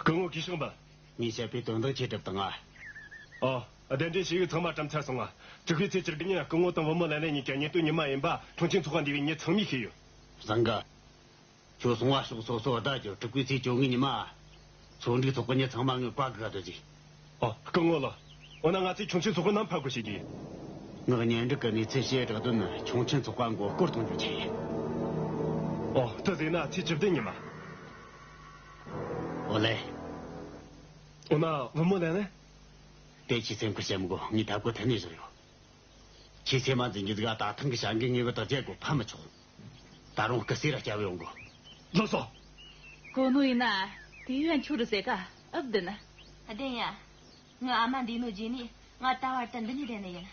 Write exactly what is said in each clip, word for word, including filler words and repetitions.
སྐུ་ངོ་གུས་ཕྱག་འབུལ། ངས་བཤད་པའི་དོན་དག་ཆེ་གྲུབ་བཏང་ང་། ཨོ། གདན་འདྲེན་བྱས་ཡོད་ཚང་མ་བཀྲམ་ཚར་སོང་ང་། དྲུག་པའི་ཚེས་བཅུ་དགུ་ཉིན་སྐུ་ངོ་དང་བུ་མོ་ལེན་ལེན་གཉིས་ཀྱི་གཉེན་སྟོན་ཉི་མ་ཡིན་པ་ཁྲུང་ཆིང་ཚོགས་པ་འདུས་པའི་མྱི་ཚང་མས་ཤེས་ཡོད། བཟང་གི། ཁྱོད་སོང་བ་ཕྱོགས་སོ་སོ་བདའ་རྒྱུ། དྲུག་པའི་ཚེས་བཅོ་ལྔའི་ཉི་མ། ཚོ་འགྲིག་ཚོགས་པའི་མྱི་ཚང་མ་ངས་བཀའ་བསྒོས་སྡོད་རྒྱུ། ཨོ། སྐུ་ངོ་ལགས། འོ་ན་ང་ཚོས་ཁྲུང་ཆིང་ཚོགས་པ་ནམ་ཕར་རྒོལ་བྱེད་རྒྱུ་ཡིན། ངའི་གཉེན་སྒྲིག་གི་གནས་ཚུལ་ཞེ་དྲག་དོན་ནི་ཁྲུང་ཆིང་ཚོགས་པ་མགོ་སྐོར་གཏོང་རྒྱུ་ཆེད་ཡིན། ཨོ། དེ་ཟེར་ན་ཚེས་བཅུ་བདུན་ཉི་མ། ཨོ་ལེ། འོ་ན་བུ་མོ་ལེན་ལེན། དེ་ཁྱེད་སེམས་ཁུར་བྱེད་མི་དགོས། ངས་ཐབས་བཀོད་ཐད་ནས་བཟོས་ཡོད། ཁྱེད་སེམས་མ་འཛིན་རྒྱུ་ཟིག་ག། ད་ཐེངས་གི་བྱ་འགུལ་ངེས་པར་དུ་བརྗེད་དགོས། ཕམ་མི་ཆོག། ད་རུང་སྐུ་སྲས་ར་སྐྱབས་ཡོང་དགོས། ལགས་སོ། གོ་ནོ་ཡིན་ན་དེ་ཡོན་ཁྱོད་རུ་ཟེར་ག་ཨབ་བདེན་ན། བདེན་ཡ། ངའི་ཨ་མ་འདས་ནོ་རྗེས་ནས་ང་ད་བར་དུ་འདི་ནས་བསྡད་ནི་ཡིན།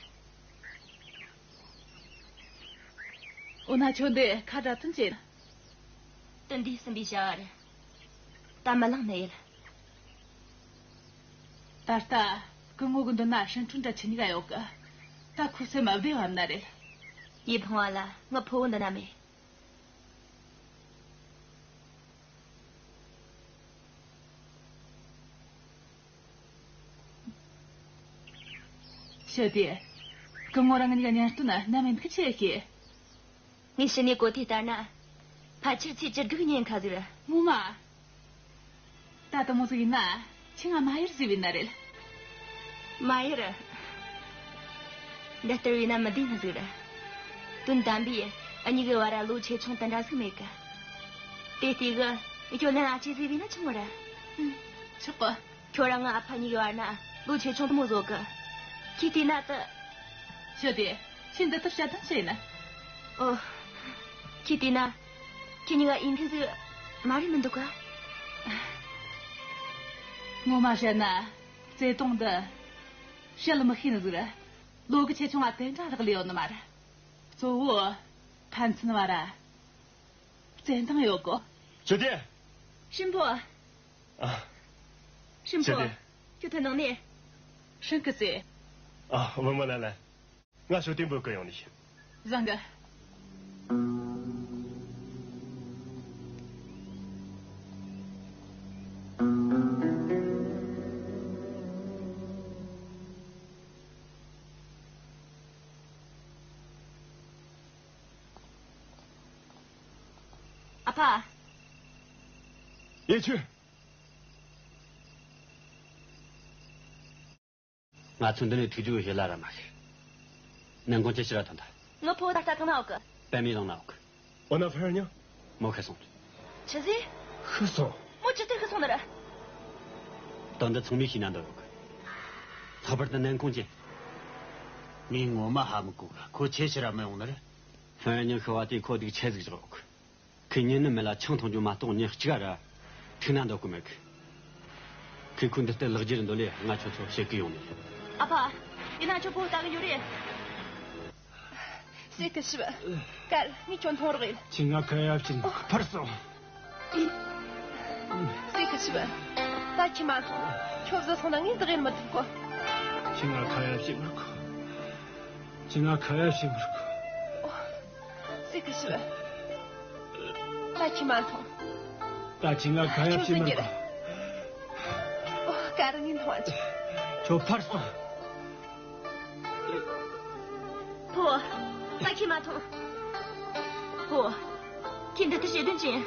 འོ་ན་ཁྱོད་འདི་ཁ་གྲ་དོན་ཅི་ཡིན། དོན་འདི་སྲིན་པོའི་བྱ་བ་རེད། ད་མི་ལང་ནི་ཡིན། ད་ལྟ་སྐུ་ངོ་གི་མདུན་ན་ཧྲིན་ཁྲུན་འདྲ་ཁྱེད་གཉིས་ཀ་ཡོད་གི། ད་ཁོ་སེམས་མ་བདེ་བ་ན་རེད། ཡེ་ཕང་བ་ལ། ངའི་ཕུ་བོ་འདི་ན་མེད། ཞི་བདེ། སྐུ་ངོ་རང་ཉིད་ཀྱི་གཉེན་སྟོན་ན་ནམ་ཡིན་ཁི་ཆེ་ཀི། ངས་ཕྱི་ནས་གོ་ཐོས་ལྟར་ན། ཕལ་ཆེར་ཚེས་བཅུ་དགུ་ཉིན་ཁ་ཟིག་རེད། ངོ་མ། ད་དེ་མོ་ཟིག་ཡིན་ན་ཁྱེད་ང་མ་ཡར་ཟིག་བིན་ན་རེད། མ་ཡར། འདི་ལྟར་བས་ན་མི་བདེ་ནི་ཟིག་རེད། དོན་དམ་པས་འུ་གཉིས་ཀྱི་བར་ར་ལོ་ཆེ་ཆུང་དེ་འདྲ་ཟིག་མེད་གི། དེ་ལྟས་གི་ཁྱོད་ལན་ཨ་ཅེ་ཟིག་བིན་ན་ཆི་མོ་རེད། ཆོག་གི། ཁྱོད་རང་ངའི་ཨ་ཕ་གཉིས་ཀྱི་བར་ན་ལོ་ཆེ་ཆུང་དེ་མོ་བཟོ་གི། ཁྱེད་བལྟས་ན་དེ། ཞི་བདེ། ཁྱེད་འདི་ལྟར་བཤད་དོན་ཅི་ཡིན། ཨོ། ཁྱེད་བལྟས་ན། ཁྱེད་གཉིས་ཀ་ཡིན་མཁན་ཟིག་མ་རེད་མི་འདུག་ག། ངོ་མ་བཤད་ན། བརྩེ་དུང་འདི་བཤད་མི་ཤེས་ནི་ཟིག་རེད། ལོ་གི་ཆེ་ཆུང་ང་དེ་འདྲ་རག་ལས་ཡོད་ནི་མ་རེད། གཙོ་བོ་ཕན་ཚུན་བར་ར་བརྩེ་འདང་ཡོད་དགོས། ཞི་བདེ། ཧྲིན་པོ། ཨ། ཧྲིན་པོ། ཞི་བདེ། ཁྱོད་ཐོན་ནང་ནས། ཧྲིན་སྐུ་སྲས། ཨ། བུ་མོ་ལེན་ལེན། ང་ཞོ་ཏེ་འབོད་གི་ཡོང་ནི་ཡིན། བཟང་གི། ཨ་ཕ། ཡེ་ཆུ། ང་ཚོ་འདི་ནས་ཐུག་རྒྱུ་གི་ལ་ར་མ་ཤི། ནན་གོང་ཅི་ཕྱིར་ར་ཐོན་ཐལ། ངའི་ཕུ་བོ་ད་ལྟ་གང་ན་ཡོད་གི། པད་མའི་ལུང་ན་ཡོད་གི། འོ་ན་ཧྥུན་ཨར་ཉང་། མོ་ཤི་སོང་། ཆི་ཟིག་ཤི་སོང་། མོ་ཇི་ལྟར་ཤི་སོང་ནི་རེད། དོན་འདི་ཚང་མས་ཤེས་ན་འདོད་ཡོད་གི། ལྷག་པར་དུ་ནན་གོང་ཅན། ངས་ངོ་མ་ཧ་མི་གོ་གི། ཁོ་ཆི་ཕྱིར་ར་མི་ཡོང་ནི་རེད། ཧྥུན་ཨར་ཉང་ཤི་བ་དེས་ཁོ་སྡུག་ཆེ་ཟིག་བཞག་ཡོད་གི། ཁོས་ཉིན་ནི་མེད་ལ་ཆང་འཐུང་རྒྱུ་མ་གཏོགས་ཉིན་གཅིག་ར་ཐུག་ན་འདོད་གི་མེད་གི། ཁོས་ཁོ་འདི་ལྟར་ལེགས་སྒྱུར་འདོད་ལས་ང་ཁྱོད་ཚོ་བཤད་གི་ཡོང་ནི། ཨ་ཕ། ཡིན་ན་ཁྱོད་ཕུ་བོ་ལྟ་གི་ཡོད་རེད། སྲས་སྐུ་ཞབས། གལ་ངས་ཁྱོད་མཐོང་རོགས་ཡིན། ཁྱོས་ང་ཁ་ཡ་བྱིན། ཕར་སོང་། སྲས་སྐུ་ཞབས། ད་ཁྱོས་མ་སོང་། ཁྱོད་བཟོད་སོང་ན་ངས་འདི་གིར་མི་ཐུབ་གོ། ཁྱོས་ང་ཁ་ཡ་བྱིན་མི་དགོས། ཁྱོས་ང་ཁ་ཡ་བྱིན་མི་དགོས། སྲས་སྐུ་ཞབས། ད་ཁྱོས་མ་མཐོང་། ད་ཁྱོས་ང་ཁ་ཡ་བྱིན་མི་དགོས། ཨོ། ག་རེ་ངས་མཐོང་བ་ཅི། ཁྱོད་ཕར་སོང་། ཕུ་བོ། ད་ཁྱོས་མ་མཐོང་། ཕུ་བོ། ཁྱོས་འདི་ལྟར་བྱེད་དོན་ཅི་ཡིན།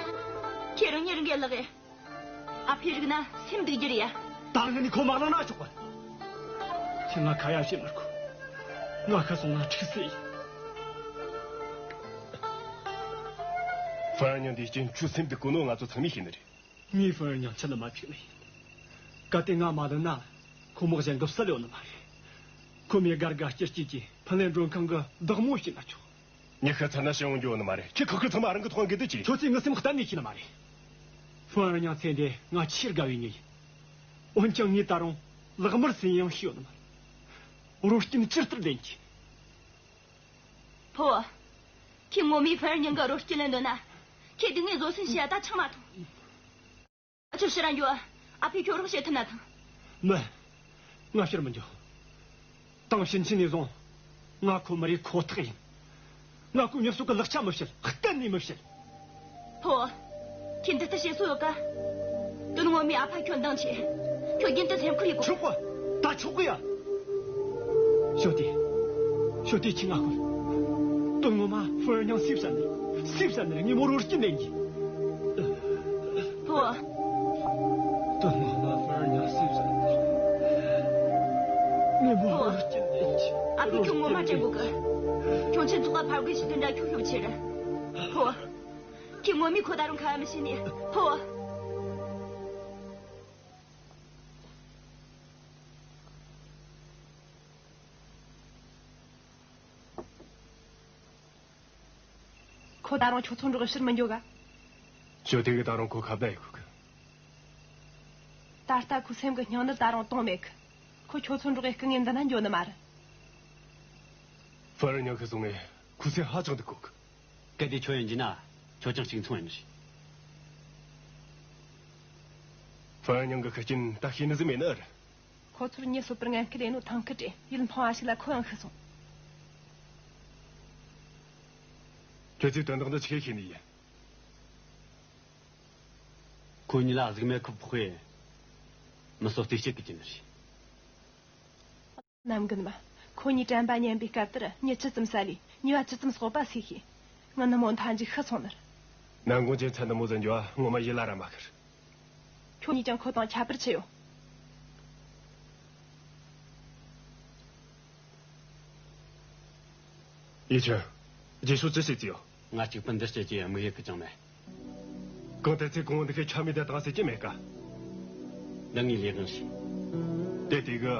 ཁྱོས་རང་ཉིད་རང་གི་ལག་གི། ཨ་ཕའི་རིགས་ན་སེམས་སྡུག་རྒྱུ་རེད་ཡ། ད་ངས་ནི་ཁོ་མ་གནང་ན་ཆོག་གི། ཁྱོས་ང་ཁ་ཡ་བྱེད་མི་དགོས། ང་ཤི་སོང་ན་འགྲིག་སེ་ཡིན། ཧྥུན་ཨར་ཉང་འདིའི་རྐྱེན་ཁྱོད་སེམས་སྡུག་གོ་ནོ་ང་ཚོ་ཚང་མས་ཤེས་ནི་རེད། ངས་ཧྥུན་ཨར་ཉང་ཁྲིད་ལ་མ་ཁྲིད་ནི་ཡིན། གལ་ཏེ་ང་མ་ལོན་ན་ཁོ་མོ་གཞན་གི་བསད་ཡོད་ནི་མ་རེད། ཁོ་མོས་སྒར་ག་སྐྱིད་སྐྱིད་ཀྱིས་ཕིན་ལེན་མགྲོན་ཁང་གི་བདག་མོ་བྱས་ན་ཆོག། མྱི་ཤི་ཚར་ན་ཤི་ཡོང་རྒྱུ་ནི་མ་རེད། ཁྱོས་ཁག་ཁུར་ཚང་མ་རང་གི་ཐོག་འགེལ་དུ་བཅུག། ཁྱོད་ཚོས་ངའི་སེམས་གཏན་ནས་ཤེས་ནི་མ་རེད། ཧྥུན་ཨར་ཉང་ཚེ་འདི་ང་ཆེས་དགའ་བའི་མྱི་ཡིན། འོན་ཀྱང་ངས་ད་རུང་ལག་དམར་སུ་ཡིན་ཡང་ཤེས་ཡོད་ནི་མ་རེད། རོ་སྐྱིན་ཇི་ལྟར་ལེན་རྒྱུ། ཕུ་བོ། ཁྱོས་ངོ་མས་ཧྥུན་ཨར་ཉང་གི་རོ་སྐྱིན་ལེན་འདོད་ན། ཁྱོས་སྡུག་བསྔལ་བཟོད་གསོལ་བྱས་ད་ཆང་མ་འཐུང་། ཨ། ཁྱོད་ཕྱིར་ར་འགྱོ། ཨ་ཕས་ཁྱོད་རོགས་བྱེད་ཐུབ་ན་ཐང་། མིན། ང་ཕྱིར་མི་འགྱོ། དེང་ཕྱིན་ཆད་ནས་བཟུང་ང་ཁོ་མི་རེད་ཁོ་ཐག་ཡིན། ང་ཁོའི་མྱི་གསོད་གི་ལག་ཆ་མི་བྱེད། གཏན་ནས་མི་བྱེད། ཕུ་བོ། ཁྱོས་འདི་ལྟར་བྱེད་སྲོལ་ཡོད་ག། ངོ་མས་ཨ་ཕ་ཁྱོད་འདང་ཆེ། ཁྱོད་རྒྱུན་དུ་སེམས་ཁུར་ཡེད་དགོས། ཆོག་གི། ད་ཆོག་གི་ཡ། ཞོ་ཏི། ཞོ་ཏི། ཁྱོས་ང་ཤོད། དོན་ངོ་མ་ཧྥུ་ཨེར་ཉང་སུས་བསད་ནི་རེད། སུས་བསད་ནི་རེད། ངས་མོར་འུར་སྐྱིད་ལེན་གྱིས། ཕོ་བོ། དོན་ངོ་མ་ཧྥུ་ཨེར་ཉང་སུས་བསད་ནི་རེད། ངས་མོར་འུར་སྐྱིད་ལེན་གྱིས། ཨ་ཕས་ཁྱོད་ངོ་མ་དྲན་གོ་གི། ཁྱོད་ཆོས་ཚོགས་པ་ཕར་རྒོལ་བྱེད་དུས་འདྲ་ཁྱོད་ཤོབ་ཆེ་རེད། ཕོ་བོ། ཁྱོས་ངོ་མས་ཁོ་ད་རུང་ཁ་ཡ་མི་བྱེད་ནས། ཕོ་བོ། ཁོ་ད་རུང་ཁྱོད་ཚོ་འགྲོགས་ཕྱིར་མི་འགྱོ་ག། ཞོ་ཏི་གིས་ད་རུང་ཁོ་ཁ་བརྡ་ཡེད་གོ་གི། ད་ལྟ་ཁོའི་སེམས་ཀྱི་སྙིང་ནད་ད་རུང་དྭངས་མེད་གི། ཁོ་ཁྱོད་ཚོ་འགྲོགས་སྐུ་ངལ་འདི་ན་འགྱོ་ནི་མ་རེད། ཧྥུ་ཨེར་ཉང་ཤི་སོང་ངས་ཁོའི་སེམས་ཧ་ཅང་སྡུག་གོ་གི། གལ་ཏེ་ཁྱོད་ཡིན་གྱི་ན། ཁྱོད་ཀྱང་གཅིག་མཚུངས་ཡིན་ནི་རེད། ཧྥུ་ཨེར་ཉང་གི་ཤི་རྐྱེན་ད་ཤེས་ནི་ཟིག་མེད་ནི་ཨེ་རེད། ཁོ་ཚོར་མྱི་གསོད་པར་ངན་སྐུལ་ལས་ནོ་ཐང་ཁུ་སྤྲད། ཡུལ་འཕང་བ་ཞིག་ལ་ཁོ་ཡང་ཤི་སོང་། ཁྱོད་ཚོས་དོན་དག་འདི་ཆི་གིས་ཤེས་ནི་ཡིན། ཁོ་གཉིས་ལ་གཟུགས་མེད་ཁུ་ཕོག་པས། མི་གསོད་རྩིས་སྤྱད་གི་ཅི་ནི་རེད། ནམ་རྒྱུན་མ། ཁོ་གཉིས་དྲན་པ་ཉམས་པའི་སྐབས་དེར་མྱི་ཇི་ཙམ་བསད་ལས་ཉེས་པ་ཇི་ཙམ་བསགས་པ་སུས་ཤེས། ང་ནི་མོ་མཐའ་མཇུག་ཤི་སོང་ནི་རེད། ནམ་གུང་ཁྱེད་ཚོ་འདི་མོ་ཟིག་འགྱོ་བ་ངོ་མ་ཡིད་ལ་ར་མ་ཁུར། ཁྱོད་གཉིས་ཀྱང་ཁོ་དང་ཁྱད་པར་ཆི་ཡོད། ཡེ་ཆུན། རྗེས་ཕྱོགས་ཅི་བྱེད་རྩིས་ཡོད། ང་གཅིག་པུ་འདིར་བསྐྱལ་རྒྱུའི་དམིགས་ཡུལ་གི་ཅང་མེད། གང་ལྟར་ཚེ་གང་བོ་འདི་ཁའི་ཆ་མེད་དེ་བཏང་ཟེར་གྱི་མེད་ཀ། འདི་ངའི་ལས་དབང་རེད། དེ་དེ་གི་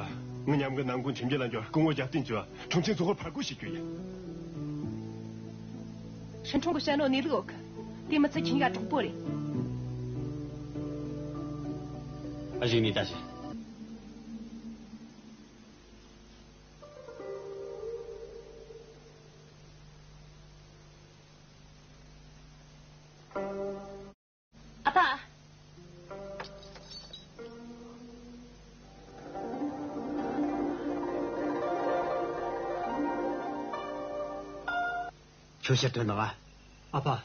ངའི་མཉམ་གི་ནམ་གུང་ཁྱིམ་རྒྱུད་ལ་འགྱོ་གོང་བུ་རྒྱབ་རྟེན་གྱི་ཁྱུང་ཆེན་ཚོ་ཧོར་ཕར་རྒོལ་བྱེད་རྒྱུ་ཡིན། ཧྲིན་ཁྲུང་གི་བཤད་ནོ་གནས་ལུགས་ཡོད་གི། དེ་མི་ཚེ་ཁྱིམ་ག་གྲོགས་པོ་རེད། ཨ་ཞིག་ནས་ད་ཞིག་ཨ་ཕ། ཁྱོད་ཕྱིར་ཐོན་དང་ཨ། ཨ་ཕ།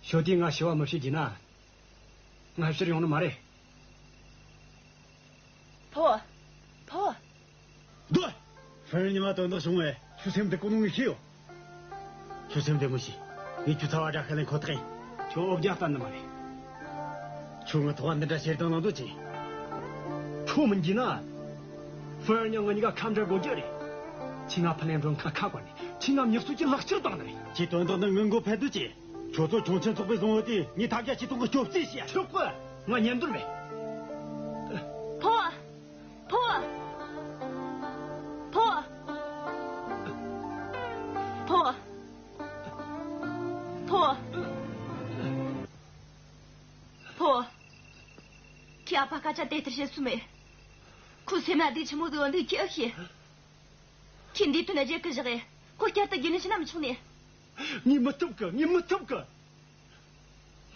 ཞོ་ཏིས་ང་ཞུ་བ་མི་བྱེད་རྒྱུ་ན། ང་ཕྱིར་ཡོང་ནི་མ་རེད། ཕོ། ཕོ། སྡོད། ཧྥུ་ཨེར་ཉང་ང་དོན་དག་བྱུང་བས་ཁྱོད་སེམས་སྡུག་གོ་ནོ་ངས་ཤེས་ཡོད། ཁྱོད་སེམས་བདེ་མོ་བྱོས། ངས་ཁྱོད་ཚ་བ་རྒྱག་ཁ་ལེན་ཁོ་ཐག་ཡིན། ཁྱོད་འོ་བརྒྱལ་བཏང་ནི་མ་རེད། ཁྱོད་ངའི་ཐོག་འདི་འདྲ་ཞེ་སྡང་ལངས་དོ་ཅི། ཁྱོད་མིན་གྱི་ན། ཧྥུ་ཨེར་ཉང་ང་གཉིས་ཀ་ཁ་འབྲལ་དགོས་རྒྱུ་རེད། ཁྱོས་ང་ཕུ་ལན་མགྲོན་ཁང་ཁ་བཀར་ནས་ཁྱོས་ང་མྱི་གསོད་ཀྱི་ལག་ཁྱེར་བཏང་ནི་རེད། ཁྱོས་དོན་དག་འདི་ངའི་མགོ་ཕད་དོ་ཅི། ཁྱོད་ཚོ་ཁྱུང་ཆེན་ཚོགས་པའི་བཟང་བོ་དེས་ངའི་ཐབས་ཤ་ཆེ་མཐོང་གི་སྐྱོབ་རྩིས་བྱས། ཆོག་གི། ང་ཉན་འདོད་མེད། ཕོ། ཕོ། ཕོ། ཕོ། ཕོ། ཕོ། ཁྱོས་ཨ་ཕ་སྐད་ཆ་དེ་ལྟར་བཤད་སྲོལ་མེད། ཁོའི་སེམས་ན་བདེ་ཆི་མོ་ཟིག་ཡོད་འདུག་ཁྱོས་ཨེ་ཤེས། ཁྱོས་འདིའི་དོན་རྒྱབ་གི་བཞག་གི། ཁོ་བསྐྱར་དུ་རྒྱུད་ལ་ཕྱིན་ན་མི་ཆོག་ནི། ངས་མི་ཐུབ་གི། ངས་མི་ཐུབ་གི།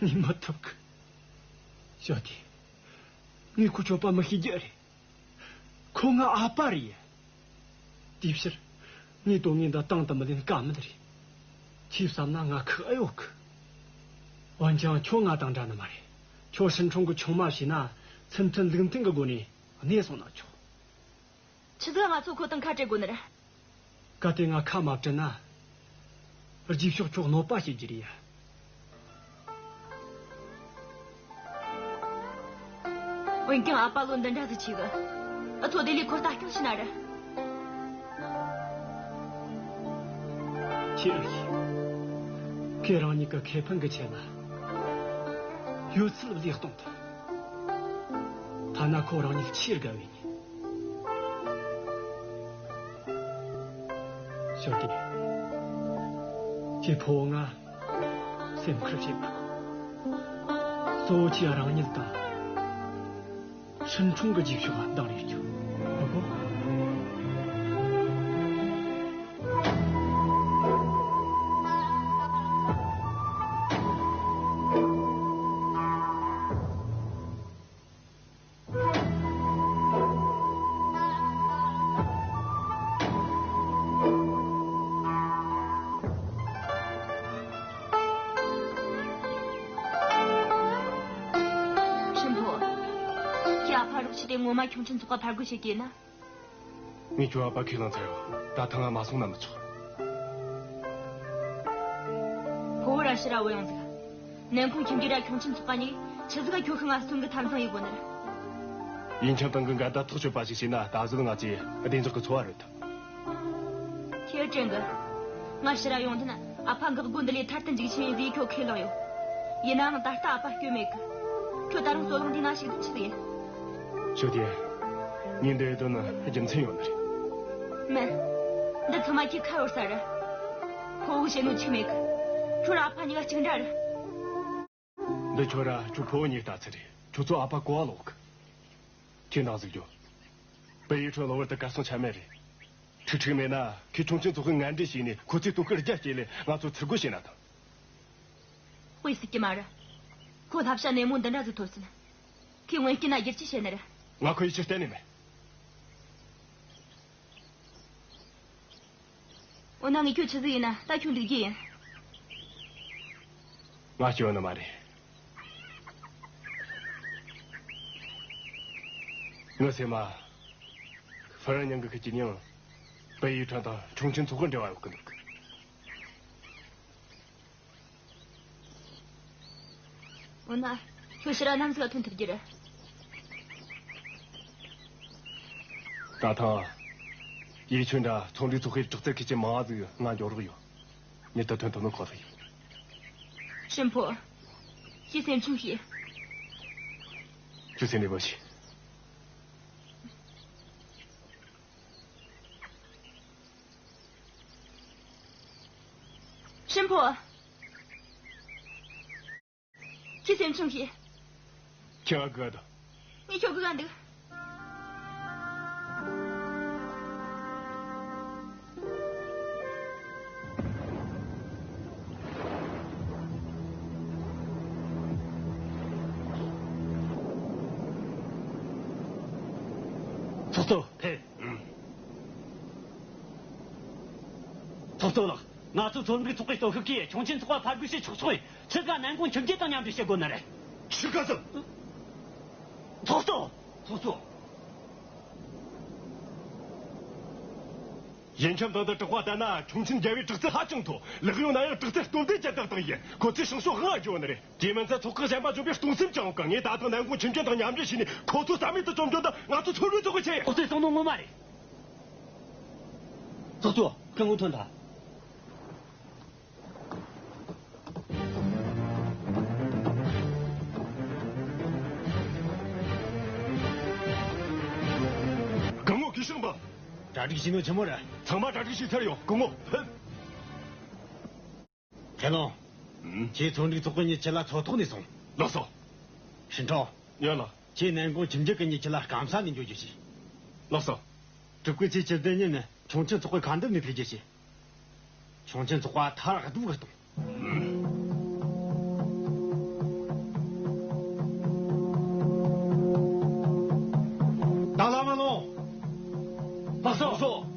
ངས་མི་ཐུབ་གི། ཞོ་ཏི། ངས་ཁོ་སྐྱོབ་པ་མི་ཤེས་རྒྱུ་རེད། ཁོ་ངའི་ཨ་ཕ་རེད། དེའི་ཕྱིར། ངས་དོན་དངོས་འདི་དང་དུ་མི་ལེན་ཀ་མེད་རེད། ཁྱོས་བསམ་ན་ང་ཁག་ཨེ་ཡོད་གི། འོན་ཀྱང་ཁྱོད་ང་དང་འདྲ་ནི་མ་རེད། ཁྱོད་ཧྲིན་ཁྲུང་གི་ཆུང་མ་བྱས་ན་སེམས་མཐུན་ལུགས་མཐུན་གི་སྒོ་ནས་གནས་སོང་ན་ཆོག་ཆི་ཟིག་ང་ཚོ་ཁོ་དང་ཁ་བྲལ་དགོས་ནི་རེད། གལ་ཏེ་ང་ཁ་མ་བྲལ་ན། རྗེས་ཕྱོགས་ཁྱོད་གནོད་པ་བྱེད་རྒྱུ་རེད་ཡ། འོན་ཀྱང་ཨ་ཕ་བློ་འདི་འདྲ་ཟིག་ཆེ་གི། འུ་ཚོ་དེ་ལས་ཁོར་ལྟ་སྐྱོང་བྱེད་ན་རེད། ཁྱེད་ཨེ་ཤེས། ཁོས་རང་ཉིད་ཀྱི་ཁེ་ཕན་གྱི་ཆེད་ལ་ཡོད་ཚད་བློས་གཏོང་ཐུབ། ཐ་ན་ཁོ་རང་ཉིད་ཆེས་དགའ་བའི་ཉིད། ཞོ་ཏི། ཁྱོས་ཕོ་བོ་ང་སེམས་ཁུར་བྱེད་པ། གཙོ་བོ་ཁྱོས་རང་ཉིད་དང་ཧྲིན་ཁྲུང་གི་རྗེས་ཕྱོགས་ལ་འདང་རེ་རྒྱོབ། ཨོ་གོ། ཨ་ཕ་རོགས་བྱས་ཏེ་ངོ་མ་ཁྱུང་ཆེན་ཚོགས་པ་ཕར་རྒོལ་བྱེད་ཀྱི་ཡིན་ན། ངས་ཁྱོད་ཨ་ཕ་ཁས་བླངས་ཚར་ཡོད། ད་ཐེངས་ང་མ་སོང་ན་མི་ཆོག། ཕོ་བོ་ར་ཕྱིར་ར་བུད་ཡོང་ཟིག། ནན་ཀུང་ཁྱིམ་རྒྱུད་ར་ཁྱུང་ཆེན་ཚོགས་པ་གཉིས་ཆི་ཟིག་ག་ཁྱོད་ཤི་ང་གསོན་གི་འཐབ་འཛིང་ཡེད་གོ་ནི་རེད། ཡིན་ཁྱབ་ཏང་གིས་འགལ་ཟླ་ཐག་ཆོད་པ་ཞིག་བྱས་ན། ད་གཟོད་ང་ཚོས་བདེ་འཇགས་ཀྱི་འཚོ་བ་རོལ་ཐུབ། ཁྱོས་དྲན་གི། ང་ཕྱིར་ར་ཡོང་དུས་ཨ་ཕ་འགག་སྒོ་འདི་ལས་ཐར་དུ་འཇུག་ཆེན་ཡིན་ཟེར་ཁྱོད་ཁས་བླངས་ཡོད། ཡིན་ནའང་ད་ལྟ་ཨ་ཕ་སྐྱོན་མེད་གི། ཁྱོད་ད་རུང་རྩོད་གླེང་འདི་ན་ཞུགས་དོན་ཆི་ཟིག་ཡིན། ཞོ་ཏི། ངས་འདི་ཡེད་དོན་ནི་རྒྱུ་མཚན་ཡོད་ནི་རེད། མིན། འདི་ཚང་མ་ཁྱོས་ཁ་གཡར་ས་རེད། ཕོ་བོ་བྱེད་ནོ་ཆི་མེད་གི། ཁྱོད་ར་ཨ་ཕ་གཉིས་ཀ་གཅིག་འདྲ་རེད། འདི་ཁྱོད་ར་ཁྱོད་ཕོ་བོ་གཉིས་ལྟ་ཚུལ་རེད། ཁྱོད་ཚོ་ཨ་ཕ་གོ་བ་ལོག་གི། ཁྱོས་འདང་ཟིག་རྒྱོབ། པེ་ཡི་ཁྲོན་གློ་བུར་དུ་གར་སོང་ཆ་མེད་རེད། ཁྲིག་ཁྲིག་མེད་ན་ཁོས་ཁྱུང་ཆེན་ཚོགས་པའི་ངན་འབྲེལ་བྱས་ནས་ཁོ་ཚོས་དོ་ཁུར་རྒྱ་བསྐྱེད་ལས་ང་ཚོ་ཚུར་རྒོལ་བྱས་ན་ཐང་། དཔེ་སྲིད་ཀྱི་མ་རེད། ཁོ་བསླབ་བྱ་ནན་མོ་འདི་འདྲ་ཟིག་ཐོབ་ཟིན། ཁོས་ངན་སྐྱོན་ན་བསྒྱུར་བཅོས་བྱེད་ནི་རེད། ང་ཁོ་ཡིད་ཆེས་གཏན་ནས་མེད། འོ་ན་ངས་ཁྱོད་ཆི་ཟིག་ཡིན་ན་ད་ཁྱོད་འགྲིག་རྒྱུ་ཡིན། ང་སྐྱོན་ནི་མ་རེད། ངའི་སེམས་མ། ཧྥུ་རན་ཉང་གི་ཁུ་གི་མྱིང་པེ་ཡི་ཁྲོན་དང་ཁྱུང་ཆེན་ཚོགས་པར་འབྲེལ་བ་ཡོད་གི་འདུག། འོ་ན་ཁྱོད་ཕྱིར་ར་ནམ་ཟིག་ག་ཐོན་ཐུབ་རྒྱུ་རེད། ད་ཐེངས་ཡེ་ཆོན་འདྲ་ཚོང་འབྲེལ་ཚོགས་པའི་དྲག་རྩལ་མཁས་ཅན་མང་ང་ཟིག་ང་འགྱོ་རོགས་ཡོད། མྱུར་དུ་ཐོན་ཐུབ་ནོ་ཁོ་ཐག་ཡིན། ཧྲིན་ཕོ། ཁྱོས་སེམས་ཆུང་བྱོས། ཁྱོད་སེམས་ནས་བུ་ཆེ། ཧྲིན་ཕོ། ཁྱོས་སེམས་ཆུང་བྱོས། ཁྱོས་ང་སྒུག་ག་སྡོད། ངས་ཁྱོད་སྒུག་ག་འདུག། ཚོགས་གཙོ། ཕེབས། ཚོགས་གཙོ་ལགས། ང་ཚོ་ཚོང་འབྲེལ་ཚོགས་པའི་སྟོབས་ཤུགས་ཀྱིས་ཁྱུང་ཆེན་ཚོགས་པ་ཕར་རྒོལ་བྱེད་ཆོག་ཆོག་ཡིན། ཆི་ཟིག་ག་ནན་ཀུང་ཁྱིམ་རྒྱུད་དང་མཉམ་འབྲེལ་བྱེད་དགོས་ནི་རེད། ཤི་ཀ་ཙི། ཚོགས་གཙོ། ཚོགས་གཙོ། ཡིན་ཁྱབ་ཏང་དང་དྲག་པ་ལྟ་ན་ཁྱུང་ཆེན་རྒྱལ་བོའི་དྲག་རྩལ་ཧ་ཅང་མཐོ། ལག་གཡོག་ན་ཡང་དྲག་རྩལ་སྟོབས་ལྡན་ཅན་ཏག་ཏག་ཡིན། ཁོ་ཚོས་ཤིང་བཟོ་དབང་འགྱོ་ནི་རེད། དེ་མིན་ཚེ་ཚོགས་ཁག་གཞན་པ་འཇོམས་པའི་སྟོང་སེམས་ཅང་ཡོད་གི། ངས་ད་དུང་ནན་ཀུང་ཁྱིམ་རྒྱུད་དང་མཉམ་འབྲེལ་བྱས་ནས་ཁོ་ཚོ་རྩ་མེད་དུ་བཅོམ་རྒྱུ་འདི་ང་ཚོའི་སྲོལ་རྒྱུན་ཚོགས་པའི་ཆེད་ཡིན། ཨོ་ཙི། གསུང་ནོ་ངོ་མ་རེད། ཚོགས་གཙོ། སྐུ་ངོ་ཐོན་ཐལ། སྐུ་ངོ་གུས་ཕྱག་འབུལ། གྲ་སྒྲིག་བྱས་ནོ་ཆི་མོ་རེད། ཚང་མ་གྲ་སྒྲིག་བྱས་ཚར་ཡོད། སྐུ་ངོ་ཕེབས། ཐེ་ལོང་། ཨུམ། ཁྱེད་ཚོང་འབྲེལ་ཚོགས་པའི་མྱི་ཁྲིད་ལ་ཚོགས་ཐོག་ནས་སོང་། ལགས་སོ། ཧྲིན་ཀྲོའུ། ཡོད་ལགས། ཁྱེད་ནན་ཀུང་ཁྱིམ་རྒྱུད་ཀྱི་མྱི་ཁྲིད་ལ་སྐམ་ས་ནས་འགྱོ་རྒྱུ་བྱོས། ལགས་སོ། ཀྲུའུ་ཀུའེ་ཚེ་སྤྱི་བདེ་ཉིན་ནས་ཁྱུང་ཆེན་ཚོགས་པའི་ཁ་འདུམ་ནས་ཕེབས་རྒྱུ་བྱོས། ཁྱུང་ཆེན་ཚོགས་པ་མཐར་གཏུགས་གཏོང་། ད་ལམ་ལ་ལོངས། ལགས་སོ།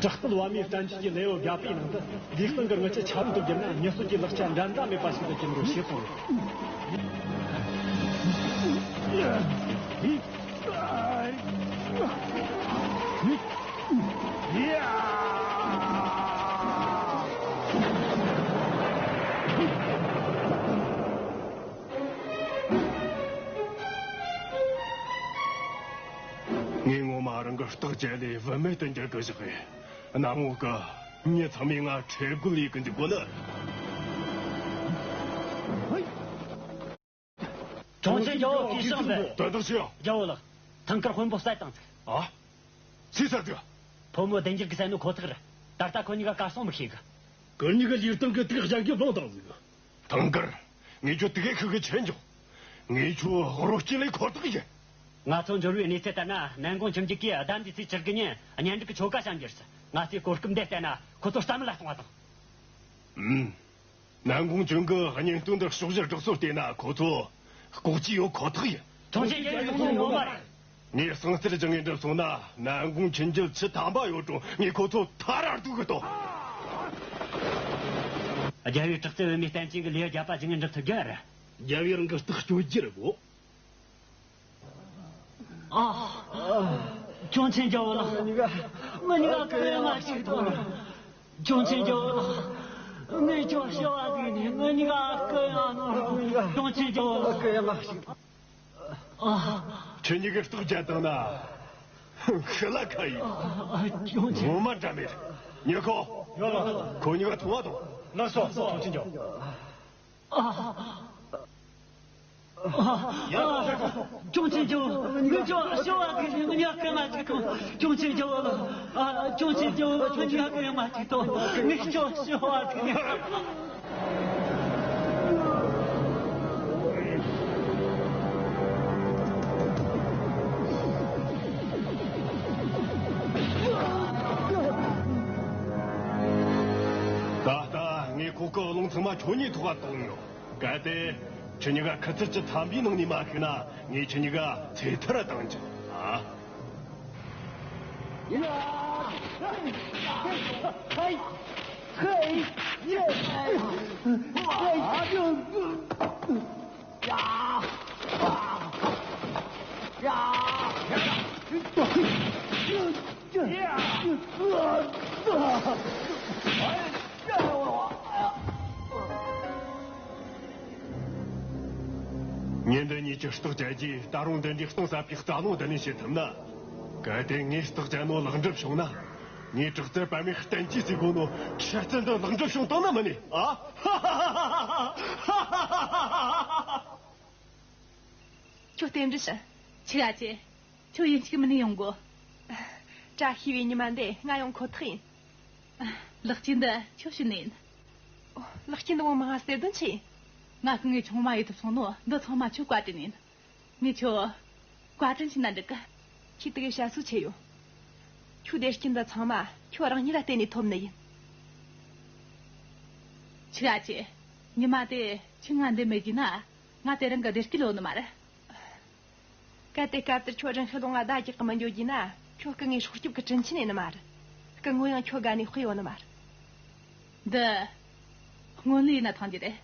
དྲག་རྩལ་བ་མོའི་བསྟན་བཅོས་ཀྱི་ལེའུ་བརྒྱད་པའི་ནང་དུ། ལུས་གསང་གི་རྔུལ་ཆུ་ཆ་ལུགས་སུ་བསྒྱུར་ན་མྱི་གསོད་ཀྱི་ལག་ཆ་འགྲན་ཟླ་མེད་པ་ཞིག་ཏུ་གྱུར་འགྲོ་ཞེས་གསུངས། རྟགས་བཅད་ལས་བུད་མེད་དུ་འགྱུར་གི་བཞག་གི། གནམ་འོག་གི་མྱི་ཚང་མས་ང་ཁྲེལ་དགོད་ལས་གི་འཇུག་གོ་ནི། ཁྱུང་ཆེན་རྒྱལ་བོ་གུས་ཕྱག་འབུལ། དོན་དག་ཆེ་ཡང་། རྒྱལ་བོ་ལགས། ཐང་དཀར་དཔོན་པོ་བསད་བཏང་ཟིག། ཨ། སུས་བསད་ཟིག། ཕོ་མོ་བདེ་འཇགས་ཀྱིས་བསད་ནོ་ཁོ་ཐག་རེད། ད་ལྟ་ཁོ་གཉིས་ཀ་གར་སོང་མི་ཤེས་གི། ཁོ་གཉིས་ཀ་ལུས་སྟེང་གི་དུག་གཞན་གྱིས་བླངས་བཏང་ཟིག། ཐང་དཀར། ངས་ཁྱོད་དེ་གས་ཤིག་གི་ཆེ་འཇོག། ངས་ཁྱོད་རོ་སྐྱེས་ལས་ཁོ་ཐག་ཡིན། ང་ཚོ་འབྱོར་བའི་གནས་ཚུལ་ལྟར་ན། ནན་གུང་ཁྱིམ་རྒྱུད་ཀྱིས་ཟླ་འདིའི་ཚེས་བཅུ་དགུ་ཉིན་གཉེན་སྒྲིག་གི་ཆོ་ག་བྱ་འགྱུར་ཟིག། ང་ཚོས་གོ་སྐབས་འདི་བལྟས་ན་ཁོ་ཚོ་རྩ་མེད་ལ་གཏོང་བ་དང་། ཨུམ། ནན་གུང་ཅུན་གྱིས་གཉེན་སྟོན་འདི་ཕྱོགས་བཞིར་བསྒྲགས་སོ་བལྟས་ན། ཁོ་ཚོ་ལྐོག་ཇུས་ཡོད་ཁོ་ཐག་ཡིན། ཁྱུང་ཆེན་རྒྱལ་བོའི་གསུང་ནི་ངོ་མ་རེད། ངས་གསང་རྩིས་བགྱི་ངེས་འགྲུབ་སོང་ན། ནན་གུང་ཁྱིམ་རྒྱུད་ཆུ་དམ་པ་ཡོད་རུང་ངས་ཁོ་ཚོ་ཐར་ར་གཏུག་གི་ཐོངས། རྒྱལ་བོའི་དྲག་རྩལ་བུད་མེད་བསྟན་ཅན་གྱི་ལས་རྒྱབ་པ་བྱེད་ངེས་འགྲུབ་ཐུབ་རྒྱུ་རེད། རྒྱལ་བོའི་རང་གི་རྟགས་གཅོད་རྒྱུ་རེད་གོ། ཨ། ཁྱུང་ཆེན་རྒྱལ་བོ་ལགས། ང་གཉིས་ཀ་གུ་ཡངས་ཞིག་ཐོངས། ཁྱུང་ཆེན་རྒྱལ་བོ་ལགས། ངས་ཁྱོད་ཞུ་བ་ཟིག་ནས་ང་གཉིས་ཀ་གུ་ཡངས་ནོ། ཁྱུང་ཆེན་རྒྱལ་བོ་ལགས། གུ་ཡངས་ཞིག། ཨ། ཁྱེད་གཉིས་ཀས་རྟགས་བཅད་བཏང་ན་ཤི་ལ་ཁ་ཡིན། ཨ། ཁྱུང་ཆེན། ངོ་མ་འདྲ་མེད། ཉེ་ཁོ། ཡོད་ལགས། ཁོ་གཉིས་ཀ་ཐུང་བ་དང་། ལགས་སོ། ཁྱུང་ཆེན་རྒྱལ་བོ། ཨ། ཨ། ཁྱུང་ཆེན་རྒྱལ་བོ། ངས་ཁྱོད་ཞུ་བ་ཟིག་ནས་ང་གཉིས་ཀ་གུ་ཡངས་ཞིག་ཐོངས། ཁྱུང་ཆེན་རྒྱལ་བོ་ལགས། ཨ། ཁྱུང་ཆེན་རྒྱལ་བོ་ལགས། ང་གཉིས་ཀ་གུ་ཡངས་ཞིག་ཐོངས། ངས་ཁྱོད་ཞུ་བ་ཟིག་ནས། ད་ལྟ་ངས་ཁོ་གི་རླུང་ཚང་མ་ཁྱོད་གཉིས་ཐོག་ག་གཏོང་ཡོད། གལ་ཏེ་ཁྱེད་གཉིས་ཀ་ཁུ་ཚུར་གྱི་ཚན་པའི་ནང་ནས་མ་ཤེས་ན། ངས་ཁྱེད་གཉིས་ཀ་ཚེ་ཐར་བཏང་རྒྱུ། ཨ། ཉིན་འདི་གཉིས་ཀྱི་རྟགས་བཅད་རྗེས། ད་རུང་འདི་འདྲའི་གཏིང་ཟབ་པའི་རྩ་རླུང་འདི་ནས་བྱེད་ཐུབ་ན། གལ་ཏེ་ངས་རྟགས་བཅད་ནོ་ལེགས་འགྲུབ་བྱུང་ན། ངས་དྲག་རྩལ་པད་མའི་བསྟན་བཅོས་ཟེར་གོ་ནོ་འཆད་རྩལ་འདི་ལེགས་འགྲུབ་བྱུང་བཏང་ན་མིན་ནས། ཨ། ཁྱོད་རྟེན་འབྲེལ་ཞུ། ཆི་ག་ཆེ། ཁྱོད་ཡིན་གཅིག་མིན་ནས་ཡོང་གོ། བཀྲ་ཤིས་པའི་ཉི་མ་འདི་ང་ཡོང་ཁོ་ཐག་ཡིན། ལེགས་སྐྱེས་འདི་ཁྱོད་བྱིན་ནི་ཡིན། ཨོ། ལེགས་སྐྱེས་འདི་བོ་མང་ཟེར་དོན་ཆི་ཡིན། ང་ཁོ་ངའི་ཆུང་མ་ཡེ་ཐུབ་སོང་ནོ་འདི་ཚང་མ་ཁྱོད་བཀའ་དྲིན་ཡིན། ངས་ཁྱོད་བཀའ་དྲིན་ཆེ་ན་འགྲིག་གི། ཁྱོས་དེ་གའི་བྱ་སུ་ཆེ་ཡོད། ཁྱོད་བདེ་སྐྱིད་འདི་ཚང་མ་ཁྱོད་རང་ཉིད་ལ་བརྟེན་ནས་ཐོབ་ནི་ཡིན། ཆི་ག་ཆེ། ཉི་མ་དེ་ཁྱོད་ང་འདི་མེད་རྒྱུ་ན། ང་དེ་རིང་གི་བདེ་སྐྱིད་ཡོད་ནི་མ་རེད། གལ་ཏེ་སྐབས་དེར་ཁྱོད་རང་ཤི་ལོང་ང་བརྡ་རྒྱག་གི་མི་འགྱོ་རྒྱུ་ན། ཁྱོད་སྐུ་ངོའི་སྲོག་སྐྱོབ་ཀྱི་དྲིན་ཆེན་ཡིན་ནི་མ་རེད། སྐུ་ངོ་ཡང་ཁྱོད་དགའ་ནས་དཔེ་ཡོད་ནི་མ་རེད། འདི་སྔོན་ལས་ཡིན་ན་ཐང་རྒྱུ་རེད།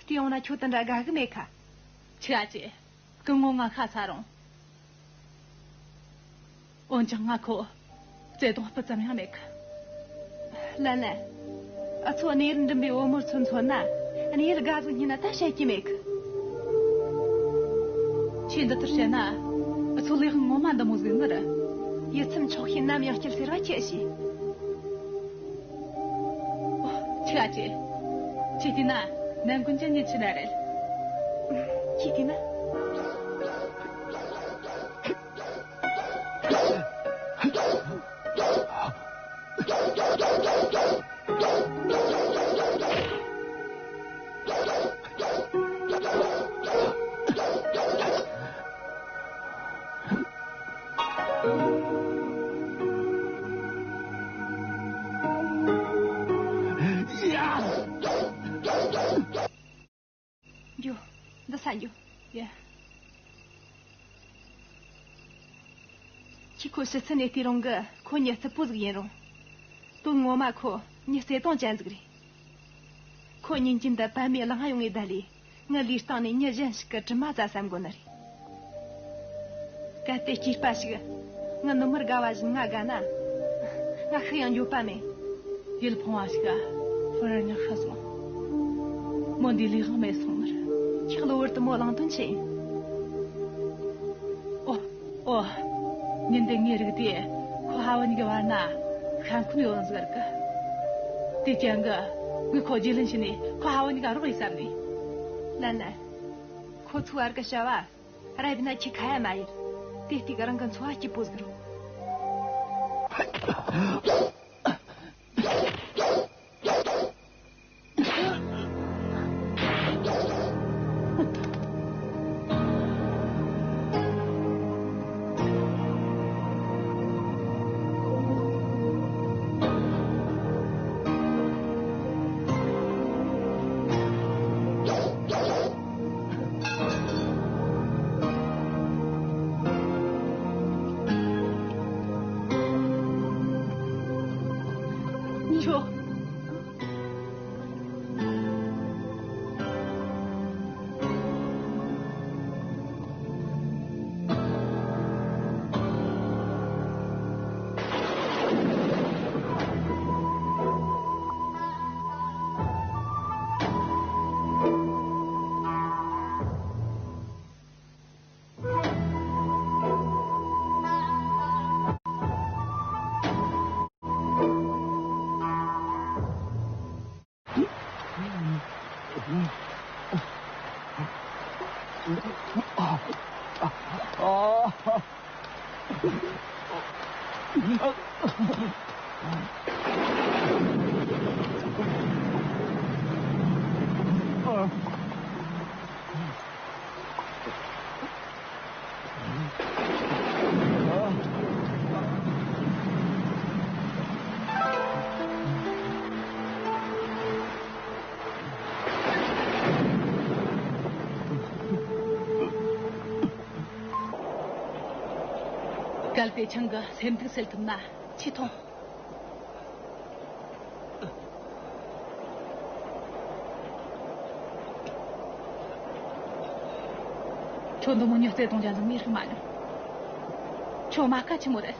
བལྟས་ཡོང་ན་ཁྱོད་དེ་འདྲ་དགའ་གི་མེད་ཁ། ཆི་ག་ཆེ། སྐུ་ངོ་ང་ཤ་ཚ་རུང་། འོན་ཀྱང་ང་ཁོ་བརྩེ་དུང་སྤུ་ཙམ་ཡང་མེད་གི། ལན་ལན། འུ་ཚོ་གནས་ཡུལ་འགྲིམ་པའི་བུ་མོར་ཚུན་མཚོན་ན། གནས་ཡུལ་དགའ་ཟིག་རྙེད་ན་ད་བཤད་རྒྱུ་མེད་གི། ཁྱོས་འདི་ལྟར་བཤད་ན། འུ་ཚོ་ལས་དབང་ངོ་མ་འདི་མོ་ཟིག་ནི་རེད། ཡིད་ཚིམ་ཆོག་ཤེས་ནམ་ཡང་སྐྱིད་ཟེར་བ་ཁྱོས་ཤེས། ཨོ། ཆི་ག་ཆེ། ཁྱོས་བལྟས་ན་ནན་ཀུན་ཅན་ཉིད་ཆི་ན་རེད། ཁྱོས་བལྟས་ན། འགྱོ། འདི་ས་འགྱོ། ཡ། ཁྱོས་ཁོ་ཕྱི་ཚུལ་ནས་བལྟས་རུང་གི་ཁོ་མྱི་རྩུབ་པོ་ཟིག་ཡིན་རུང་། དོན་ངོ་མ་ཁོ་མྱི་བརྩེ་དུང་ཅན་ཟིག་རེད། ཁོ་ཉིན་རྒྱུན་དུ་པད་མའི་གླིང་ང་ཡོང་ངེ་བསྡད་ལས། ངའི་ལུས་སྟེང་ནས་མྱི་གཞན་ཞིག་གི་གྲིབ་མ་བཙལ་བསམ་གོ་ནི་རེད། གལ་ཏེ་སྐྱེས་པ་ཞིག་ངའི་ནུ་མར་དགའ་བ་བཞིན་ང་དགའ་ན། ང་ཤི་ཡང་འགྱོད་པ་མེད། ཡུལ་ཕུང་བ་ཞིག་ཨ། ཧྥུ་རན་ཉག་ཤ་སོང་། མོ་འདིའི་ལས་དབང་མེད་སོང་ནི་རེད། ཁྱོད་གློ་བུར་དུ་མོ་བླངས་དོན་ཆི་ཡིན། ཨོ། ཨོ། ཉིན་དེ་ངའི་རིགས་དེ་ཁོ་ཧ་བ་གཉིས་ཀྱི་བར་ན་ཤ་འཁོན་ཡོད་ཟེར་གི། དེ་རྐྱེན་གྱིས་ངས་ཁོ་རྗེས་ལན་བྱས་ནས་ཁོ་ཧ་བ་གཉིས་ཀ་རོགས་ཡེད་བསམ་ནས། ལན་ལན། ཁོ་ཚོའི་བར་གྱི་བྱ་བ་ར་བས་ན་ཁྱོས་ཁ་ཡ་མ་ཡེད། དེ་ལྟས་རང་གི་འཚོ་བ་སྐྱིད་པོ་ཟིག་རོགས། ཁྱོད། གལ་ཏེ་ཆང་གིས་སེམས་སྡུག་སེལ་ཐུབ་ན་ཁྱོས་འཐུང་། ཁྱོད་འདི་མོ་མྱི་བརྩེ་གདུང་ཅན་ཟིག་ངས་རིག་མ་མྱོང་། ཁྱོད་རྨ་ཁ་ཆེན་མོ་རེད།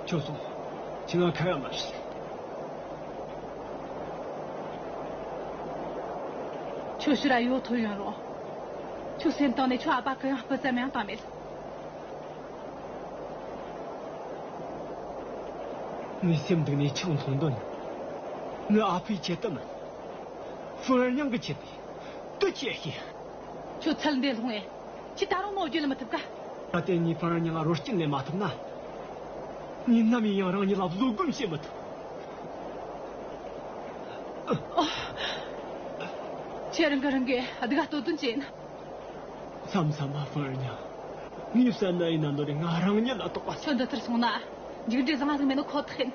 ཁྱོད་སོང་། ཁྱོས་ང་ཁ་ཡ་མ་བྱེད། ཁྱོད་ཕྱིར་ར་ཡོད་ཐོ་ཡོང་རོགས། ཁྱོད་སེམས་གཏིང་ནས་ཁྱོད་ཨ་ཕ་གུ་ཡངས་སྤུ་ཙམ་ཡང་བཏང་མེད། ངའི་སེམས་གཏིང་ནས་ཆང་འཐུང་དོན། ངའི་ཨ་ཕའི་ཆེད་དུ་མིན། ཧྥུན་ཨེར་ཉང་གི་ཆེད་དུ། དེ་ཅི་ཡེད། ཁྱོད་ཚུལ་འདི་སློང་ངེ། ཁྱོས་ད་རུང་མོ་བརྗེད་ལ་མི་ཐུབ་ག། ད་ལྟ་ངས་ཧྥུན་ཨེར་ཉང་ང་རོ་སྐྱིན་ལེན་མ་ཐུབ་ན། ངས་ནམ་ཡིན་ཡང་རང་ཉིད་ལ་བཟོད་སྒོམ་བྱེད་མི་ཐུབ། ཁྱེད་རང་གིས་རང་གི་སྡུག་ག་ལྟོ་ཟན་བྱས་ན། མཚམས་མཚམས་མ་ཧྥུན་ཨེར་ཉང་། ངས་བསད་ན་ཡིན་ན་འདོད་རེ་ང་རང་ཉིད་ལ་དོགས་པ། ཁྱོད་འདི་ལྟར་སོང་ན་མཇུག་འབྲས་བཟང་ཟིག་མེད་ནོ་ཁོ་ཐག་ཡིན།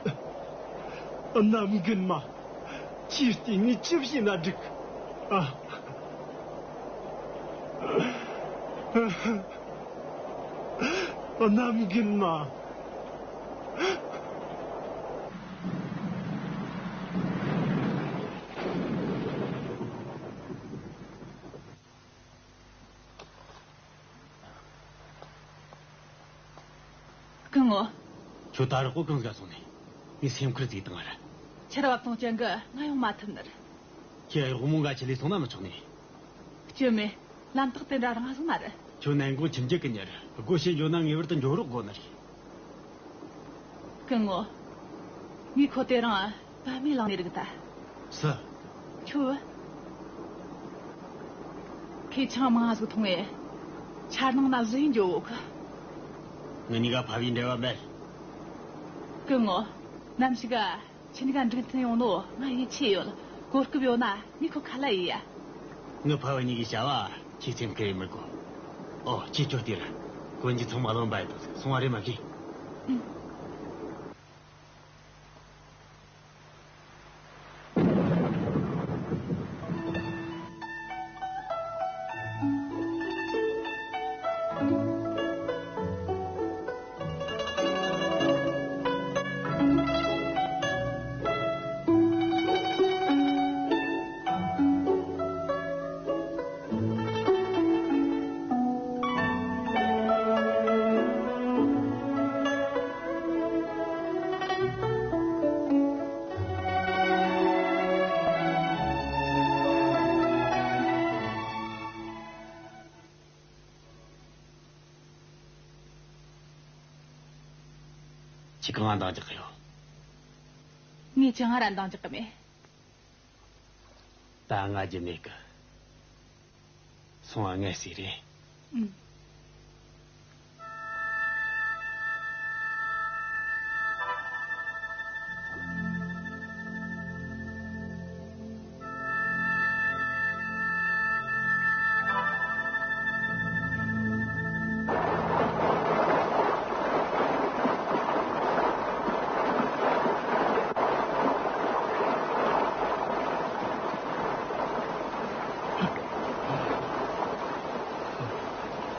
གནམ་རྒན་མ། ཁྱོས་བལྟས་ངས་ཅི་བྱས་ན་འགྲིག། ཨ། གནམ་རྒན་མ། སྐུ་ངོ། ཁྱོད་ད་རག་གོ་གང་ཟིག་ག་སོང་ནས། ངའི་སེམས་ཁུར་ཟིག་བཏང་བ་ར། ཆར་བབས་དང་ཅན་གི་ང་ཡོང་མ་ཐུབ་ནི་རེད། ཁྱེད་གཡོག་མོ་འགའ་ཁྲིད་ལས་སོང་ན་མི་ཆོག་ནི། སྐྱོན་མེད། ལམ་ཐག་དེ་འདྲ་རིང་ཟིག་མ་རེད། ཁྱོད་ནན་གོང་ཁྱིམ་རྒྱུད་གི་མྱི་རེད། སྒོ་ཕྱེ་འགྱོ་ན་ངེས་པར་དུ་འགྱོ་རོགས་དགོ་ནི་རེད། སྐུ་ངོ། ངས་ཁོ་དེ་རིང་བབ་མོ་བླངས་ནས་རིག་ད། སུ། ཁྱོད། ཁོས་ཆང་མང་ཟིག་འཐུང་ངེ། ཆར་ནང་ན་བཞིན་འགྱོ་གི། ངེད་གཉིས་ཀ་ཕ་བུའི་འབྲེལ་བ་མེད། སྐུ་ངོ། ནམ་ཞིག་ག་ཁྱེད་གཉིས་ཀ་འགྲིག་མཐུན་ཡོང་ནོ་ང་ཡིད་ཆེས་ཡོད། གོ་སྐབས་ཡོད་ན་ངས་ཁོ་ཁ་ལ་ཡེད་ཡ། ངའི་ཕ་བུ་གཉིས་ཀྱི་བྱ་བ་ཁྱེད་སེམས་ཁུར་ཡེད་མི་དགོ། ཨོ། ཁྱེད་ཁྱོད་ལྟོས་ར། གོན་རྒྱུ་ཚང་མ་ལོན་པ་ཡིན་འདུག། སོང་བ་རེམ་མ་གི། ཨང་། གང་འདང་རྒྱག་གི་ཡོད། ངས་ཅང་ར་འདང་རྒྱག་གི་མེད། ད་ང་རྒྱུ་མེད་གི། སོང་བ་ངལ་གསོས་རེད།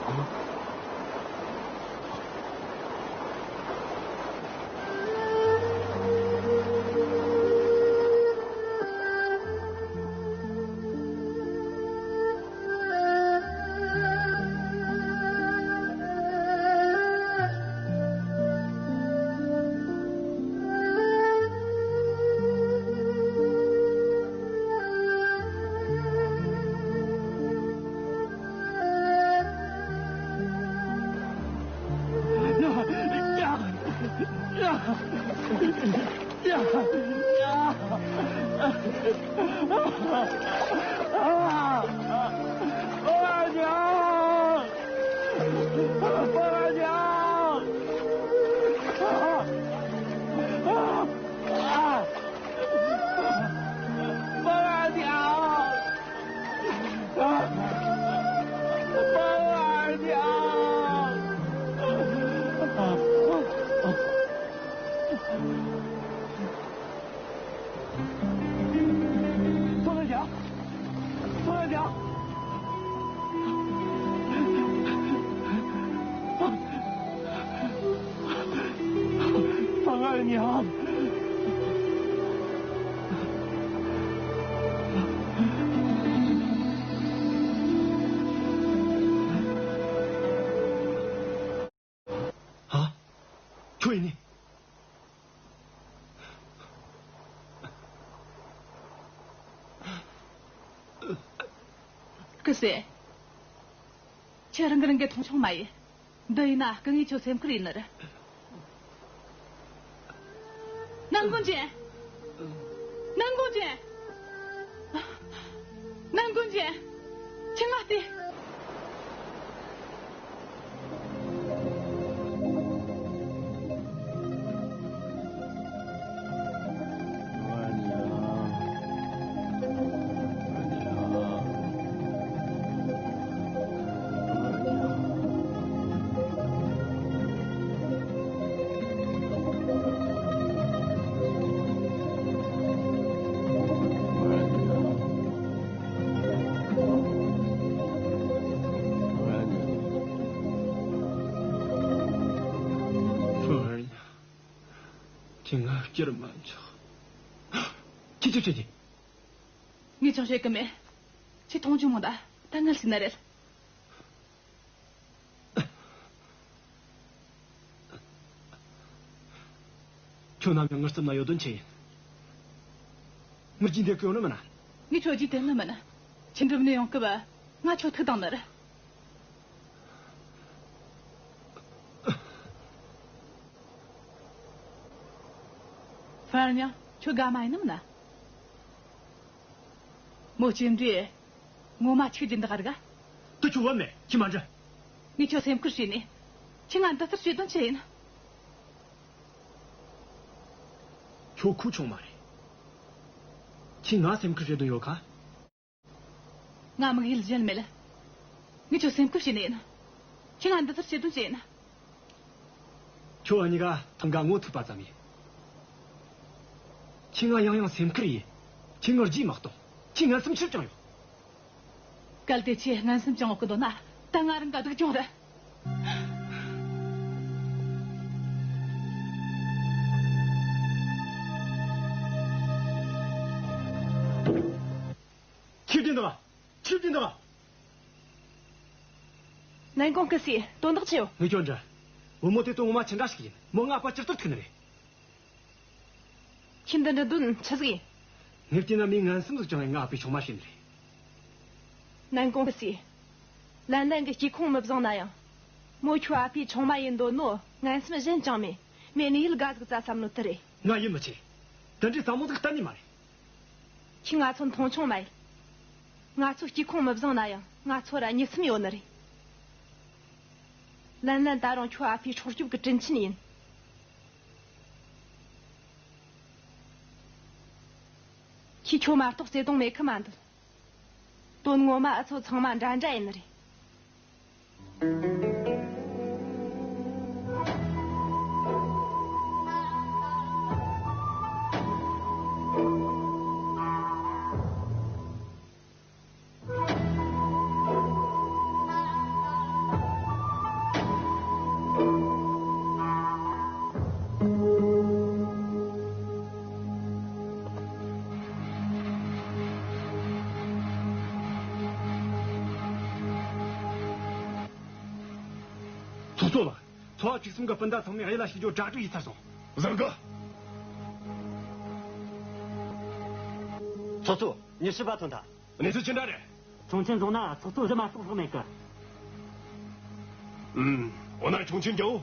ཨུམ། ཨ། ཁྱོད་ཡིན་ནི། སྐུ་སྲས། ཁྱེད་རང་གི་རང་གི་མཐོང་ཆུང་མ་ཡིན། འདི་ཡིན་ན་སྐུ་ངོས་ཁྱོད་སེམས་ཁུར་ཡིན་ནི་རེད། ནན་གུང་ཅན། ནན་གུང་ཅན། ནན་གུང་ཅན། ཁྱེད་ང་ལྟོས། ཁྱེད་ང་བསྐྱུར་མ་འཇོག་ཁྱེད་ཁྱེད་ཁྱེད་ཁྱེད། ངས་ཅང་བཤད་གི་མེད། ཁྱེད་མཐོང་ཆུང་མང་ད། ད་ངལ་གསོས་ན་རེད། ཁྱོད་ནམ་ཡང་ངའི་རྩིབ་ན་ཡོད་དོན་ཆི་ཡིན། ངའི་རྗེས་འདེད་གི་ཡོང་ནི་མིན་ན། ངས་ཁྱོད་རྗེས་དེད་ནི་མིན། ཁྱེད་འགྲུབ་ནས་ཡོང་སྐབས་ང་ཁྱོད་ཐུག་བཏང་ནི་རེད། ཧྥ་རན་ཉང་ཁྱོད་དགའ་མ་ཡིན་ནམ་ན། མོ་ཅི་འདྲ། ངོ་མ་ཆིག་སྒྲིལ་འདི་ག་རིག་ག་དེ་ཁྱོད་བུད་མེད་ཁྱི་མ་འདྲ། ངས་ཁྱོད་སེམས་ཁུར་བྱས་ནས། ཁྱེད་ང་འདི་ལྟར་བྱེད་དོན་ཆི་ཡིན། ཁྱོད་ཁུ་ཆུང་མ་རེད། ཁྱེད་ང་སེམས་ཁུར་བྱེད་དོན་ཡོད་ཁ། ང་དམིགས་ཡུལ་གཞན་མེད། ངས་ཁྱོད་སེམས་ཁུར་བྱས་ནས་ཡིན། ཁྱེད་ང་འདི་ལྟར་བྱེད་དོན་ཅི་ཡིན། ཁྱོད་གཉིས་ཀ་ཐང་ག་ངོ་ཐུག་པ་ཙམ་ཡིན། ཁྱེད་ང་ཡང་ཡང་སེམས་ཁུར་ཡིན། ཁྱེད་ངར་རྗེས་མ་གཏོང་། ཁྱེད་ངན་སེམས་ཆེར་བཅངས་ཡོད། གལ་ཏེ་ཁྱེད་ངན་སེམས་བཅངས་འོག་གི་འདོད་ན། ད་ང་རང་ག་སྡུག་གྱོང་རེད། ཁྱེད་འདི་འདུག་ཁྱེད་འདི་འདུག་ནན་གོང་སྐུ་སྲས། དོན་དག་ཆེ་ཡོད། ངས་ཁྱོད་འདྲི། བུ་མོ་དེ་དོན་ངོ་མ་ཅི་འདྲ་ཞིག་ཡིན། མོ་ང་པ་ཇི་ལྟར་ཐུག་ནི་རེད། ཁྱེད་འདི་འདྲ་དོན་ཆི་ཟིག་ཡིན། ངས་བལྟས་ན་མོས་ངན་སེམས་ཟིག་བཅངས་ནས་ངའི་ཨ་ཕའི་ཆུང་མ་བྱས་ནི་རེད། ནན་གོང་སྐུ་སྲས། ལན་ལན་གྱི་སྐྱེ་ཁུངས་མི་བཟང་ན་ཡང་། མོ་ཁྱོའི་ཨ་ཕའི་ཆུང་མ་ཡིན་འདོད་ནོ་ངན་སེམས་གཞན་ཅང་མེད། མེད་ནི་ཡིད་དགའ་ཟིག་བཙལ་བསམ་ནོ་དེ་རེད། ང་ཡིད་མི་ཆེས། དེ་འདྲའི་བསམ་བློ་ཟིག་གཏན་ནས་མ་རེད། ཁྱོས་ང་ཚོ་མཐོང་ཆུང་མ་ཡེད། ང་ཚོ་སྐྱེ་ཁུངས་མི་བཟང་ན་ཡང་ང་ཚོ་ར་མྱི་སེམས་ཡོད་ནི་རེད། ལན་ལན། ད་རུང་ཁྱོད་ཨ་ཕའི་སྲོག་སྐྱོབ་གི་དྲིན་ཆེན་ཡིན། ཁྱོས་ཁྱོད་མ་གཏོགས་བརྩེ་དུང་མེད་གི་མ་འདུག་དོན་ངོ་མ་འུ་ཚོ་ཚང་མ་འདྲ་འདྲ་ཡིན་ནི་རེད། ཚོགས་གཙོ་ལགས། ཚོ་བ་བཅུ་གསུམ་གི་སྤུན་ཟླ་ཚང་མས་གཡུལ་ལ་ཞུགས་རྒྱུ་གྲ་སྒྲིག་ཡེད་ཚར་སོང་། བཟང་གི། ཚོགས་གཙོ། མྱི་ཤི་བ་ཐོན་ཐལ། གནས་ཚུལ་ཅི་འདྲ་རེད། ཁྱུང་ཆེན་རྫོང་ན་ཚོགས་གཙོ་བཞི་མ་གཏོགས་གསོག་མེད་གི། ཨུམ། འོ་ན་ཁྱུང་ཆེན་རྒྱལ་བོ།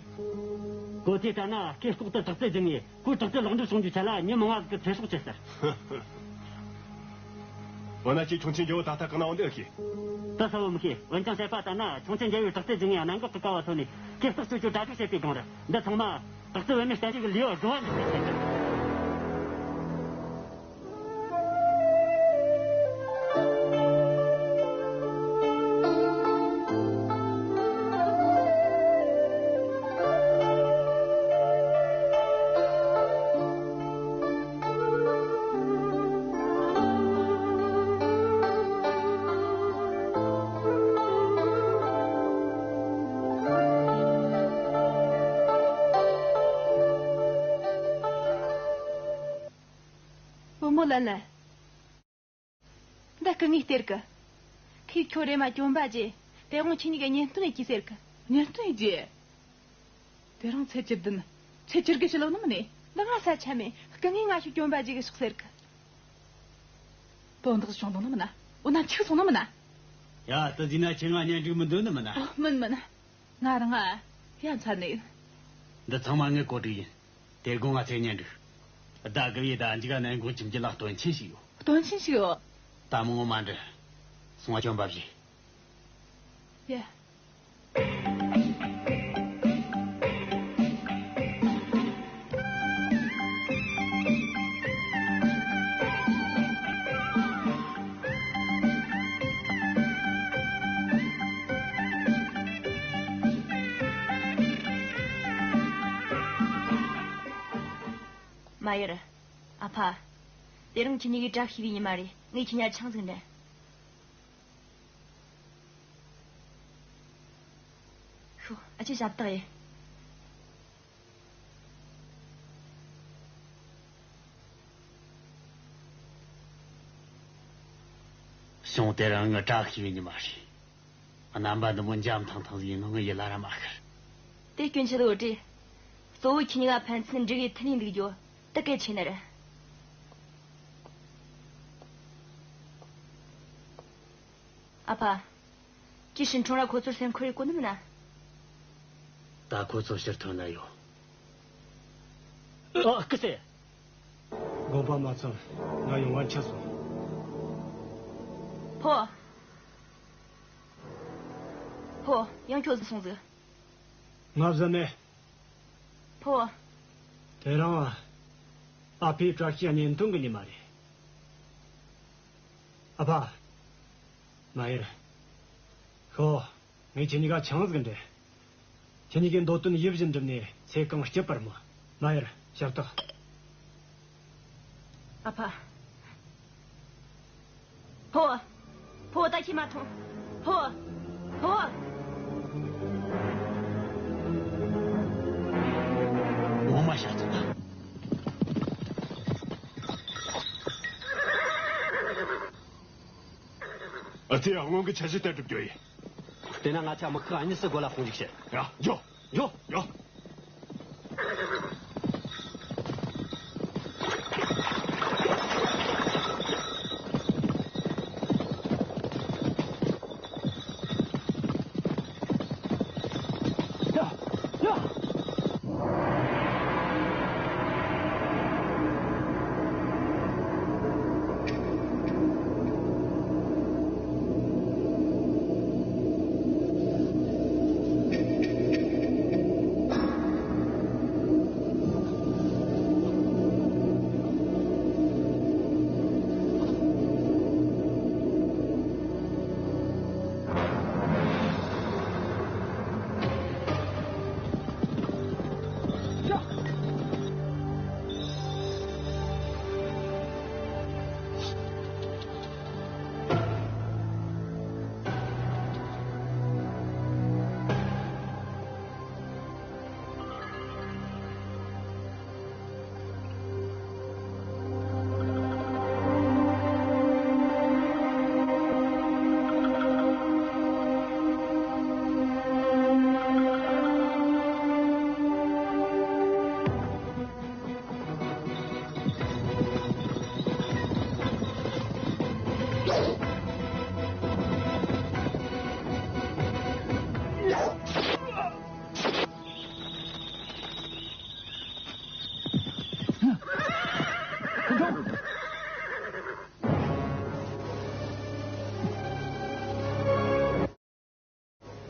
གོ་ཐོས་ལྟར་ན་སྐེ་ལྐོག་ཏུ་དྲག་རྩལ་སྦྱོང་ངས་ཁོའི་དྲག་རྩལ་ལེགས་འགྲུབ་བྱུང་རྒྱུའི་ཆེད་ལ་མྱི་མང་བ་ཟིག་གིས་ཚེ་སྲོག་བཅད་ཟེར། འོ་ན་ཁྱོས་ཁྱུང་ཆེན་རྒྱལ་བོ་ད་ལྟ་གང་ན་ཡོད་ནི་ཤེས། ད་གསལ་བོ་མི་ཤེས། འོན་ཀྱང་བཤད་པ་ལྟར་ན་ཁྱུང་ཆེན་རྒྱལ་བོའི་དྲག་རྩལ་སྦྱོང་ངས་གནད་འགག་གི་ཀ་བ་ཐོན་ནས་སྐེ་སྲེག་གཅོད་རྒྱུའི་གྲ་སྒྲིག་བྱེད་པའི་སྒང་རེད། འདི་ཚང་མ་དྲག་རྩལ་བུད་མེད་བསྟན་བཅོས་ཀྱི་ལེའུ་དགུ་བ་ནས་བཤད་ཀྱི། བུ་མོ་ལན་ལན། འདི་སྐུ་ངོས་སྟེར་གི། ཁོས་ཁྱོད་རེམ་མ་གྱོན་པ་བརྗེས། དེ་དབང་ཁྱེད་གཉིས་ཀས་གཉེན་སྟོན་ཡེད་རྒྱུས་ཟེར་གི། གཉེན་སྟོན་ཡེད་རྒྱུས། དེ་རིང་ཚེས་བཅུ་བདུན། ཚེས་བཅུ་དགུ་ཞུ་ལོ་ནི་མིན་ནི། འདི་ང་ས་ཆ་མེད། སྐུ་ངོས་ང་ཤོག་གྱོན་པ་བརྗེ་གི་ཤོག་ཟེར་གི། དོན་དག་བྱུང་དང་ནི་མིན་ན། འོ་ན་འཆུག་སོང་ནི་མིན་ན། ཡ། དེ་ཟིན་ན་ཁྱེད་ང་གཉེན་སྒྲིག་མི་འདོད་ནི་མིན་ན། ཨོ། མིན་མིན། ང་རང་ང་ཡ་མཚར་ནི་ཡིན། འདི་ཚང་མ་ངའི་གོ་སྒྲིག་ཡིན། དེ་དགོང་ང་ཚེ་གཉེན་སྒྲིག། ཟླ་དགུ་བའི་ཟླ་མཇུག་ག་ནན་གོང་ཁྱིམ་རྒྱུད་ལ་སྟོན་ཆེན་ཞིག་ཡོད། སྟོན་ཆེན་ཞིག་ཡོད། ད་མི་ངོ་མ་འདྲི། སོང་ང་གྱོན་པ་བཞེས། ཡ། མ་ཡར། ཨ་ཕ། དེ་རིང་ཁྱེད་གཉིས་ཀྱི་བཀྲ་ཤིས་པའི་ཉི་མ་རེད། ངས་ཁྱེད་གཉིས་ཆང་ཟིག་འདྲེན། ཤོག་ཨ་ཅེ་ཞབས་ཏག་ཡེ། བྱུང་། དེ་རིང་ངའི་བཀྲ་ཤིས་པའི་ཉི་མ་རེད། རྣམ་པ་འདི་མོ་འཇམ་ཐང་ཐང་ཟིག་ཡིན་ནོ་ངའི་ཡིད་ལ་ར་མ་ཤར། དེ་སྐྱོན་ཆེ་ལོ་རེད། གཙོ་བོ་ཁྱེད་གཉིས་ཀ་ཕན་ཚུན་འགྲིག་གི་མཐུན་ནས་འདུག་རྒྱུ་དེ་གལ་ཆེ་ནི་རེད། ཨ་ཕ། ཁྱེད་ཞིན་ཁྲོང་ར་ཁོ་ཚོར་སེམས་ཁུར་ཡེད་གོ་ནི་མིན་ན། ད་ཁོ་ཚོ་ཕྱིར་ཐོན་ན་ཡོད། ཨ། སྐུ་སྲས། དགོངས་པ་མ་ཚོམ། ང་ཡོང་བར་འཆི་སོང་། ཕོ། ཕོ། ཡང་ཁྱོད་ཟིག་སོང་ཟིག། ང་བཟི་ནས། ཕོ། དེ་རིང་ཨ་ཕའི་བཀྲ་ཤིས་གཉེན་སྟོན་གི་ཉི་མ་རེད། ཨ་ཕ། མ་ཡར། ཤོག་ངས་ཁྱེད་གཉིས་ཀ་ཆང་ཟིག་འདྲེན། ཁྱེད་གཉིས་ཀའི་འདོད་དོན་ཡིད་བཞིན་འགྲུབ་ནས་ཚེ་གང་སྐྱིད་པར་སྨོན། མ་ཡར། ཞབས་ཏོག། ཨ་ཕ། ཕོ། ཕོ། ད་ཁྱེད་མ་ཐོངས། ཕོ། ཕོ། ངོ་མ་ཤ་ཚ། ཨ་ཙི། སྔོན་གྱི་འཆར་གཞི་ལྟར་སྒྲུབ་རྒྱུ་ཡིན། དེས་ན་ང་ཆ་མི་ཁག་གཉིས་སུ་སྒོ་ལ་ཁོང་ཞིག་བྱེད། ཡ། འགྱོ། འགྱོ། འགྱོ། ཡ། ཡ། གྲོང་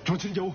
ཁྱེར་རྒྱལ་བོ།